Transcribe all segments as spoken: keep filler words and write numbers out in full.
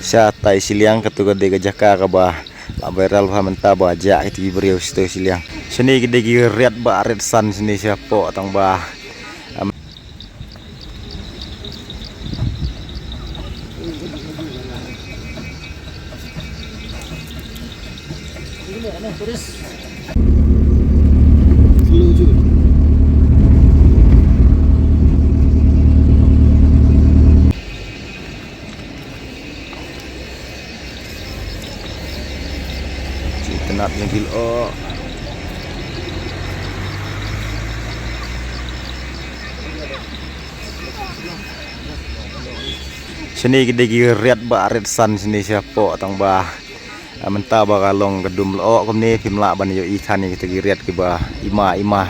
Shatai shiliang, katu ka dei ka jaka kaba la viral bha mynta ba jah kiti ki briew shatai shiliang. Shane ki dei ki riat ba riat san shane shapoh tang ba. Itynnad ïa ki lyoh. Shane ki dei ki riat ba riat san shane shapoh tang ba. Ah, mynta ba ka long ka dum lyoh kumne phim lah ban ïohi than ïa kita ki riat kiba ima ima.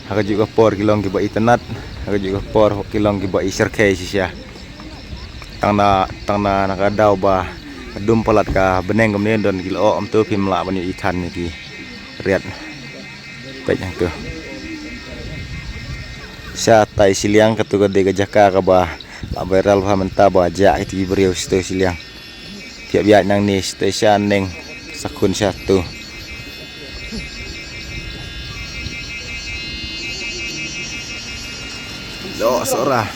Ha kajuh ka por ki long kiba itynnad, ha kajuh ka por ki long kiba ishyrkhei shisha. Tang na, tang na, na ka daw ba ka dum palat ka bneng kumne don ki lyoh, kumto phim lah ban ïohi than ïa ki riat. Peit hangto. Shatai shiliang, katu ka dei ka jaka kaba la viral bha mynta ba jah kiti ki briew shatai shiliang. Phi ïa bieit nangne shatai sha neng, sa khun shato. Lyoh Sohra.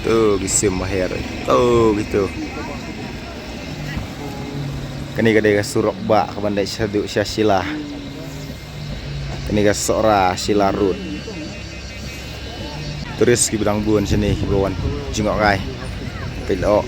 To ki sim maher. To kito. Kane ka dei ka surok ba ka ban dei shaduh sha Shila. Kane ka Sohra Shila Road. Tourist kiba dang bun shane kiba wan jngoh kai. Peit lyoh.